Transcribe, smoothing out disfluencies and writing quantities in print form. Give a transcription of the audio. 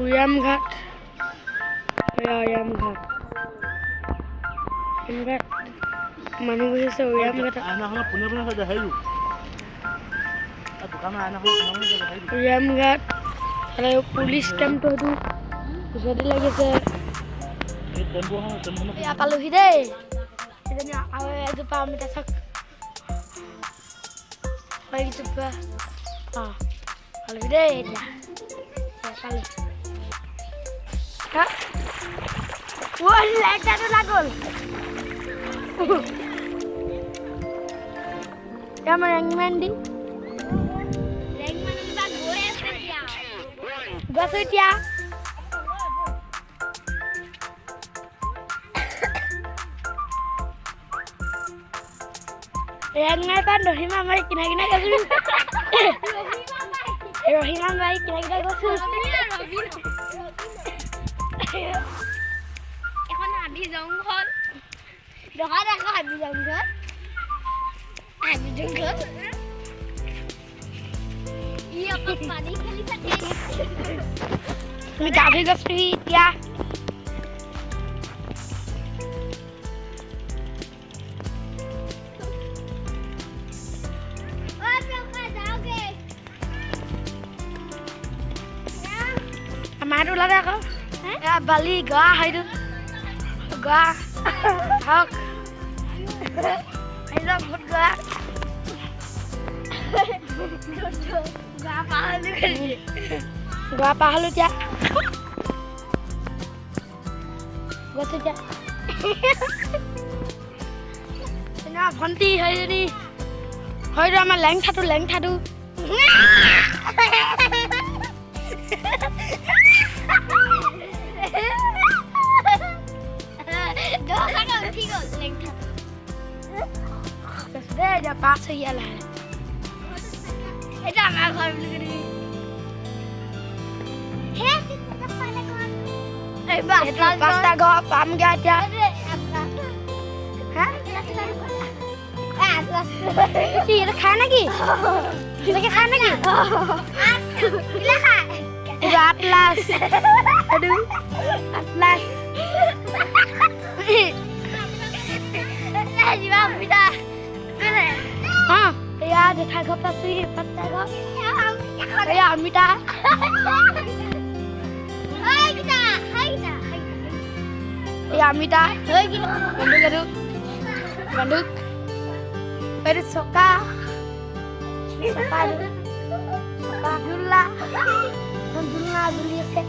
উৰিয়ামঘাট। এয়া উৰিয়ামঘাট, উৰিয়ামঘাট মানুহ বহি আছে উৰিয়ামঘাটত। উৰিয়ামঘাট পুলিচ কেম্পটো সেইটো ওচৰতে লাগিছে। এয়া পালোহি দেই। আৰু এজোপা অমিতা চাওক, এজোপা। অঁ, পালোহি দেই। এতিয়া পালো। লাইটাৰটো লাগল। আমাৰ ৰেংমান দি গৈছো এতিয়া। ৰেংমাই পৰা ৰহিমা মাৰি কিনা কিনা গৈছো। ৰহিমা মাৰি কিনা কিনা গৈছো। এখন হাবি জংঘল দেখা দেখা, হাবি জংঘল, হাবি জংঘল। ই অকল পানী খেলি থাকে। আমি গা ধুই গৈছো এতিয়া। আমাৰটো ওলালে আকৌ বালি গা, সেইটো গা হওক, বহুত গা। গা পাৰ হ'লো এতিয়া, গৈছো এতিয়া। ভণ্টি সেইজনী, হয়তো আমাৰ লেংঠাটো, লেংঠাটো। পাছ হৈ লাহে। এটা আমাৰ ঘৰ বুলি কৈ পাঁচটা ঘৰ পামগৈ এতিয়া। কি এইটো খাই নেকি? সঁচাকে খাই নেকি? এইটো আটলাছ, এইটো আটলাছ। এয়া জেঠাই ঘৰ পাইছোহি, পাঁচটা ঘৰ। এয়া অমিতা, এয়া অমিতা। বন্দুক, এইটো বন্দুক। এইটো চকা, চকা, চকা। ঝুলনা, ঝুলনা ঝুলি আছে।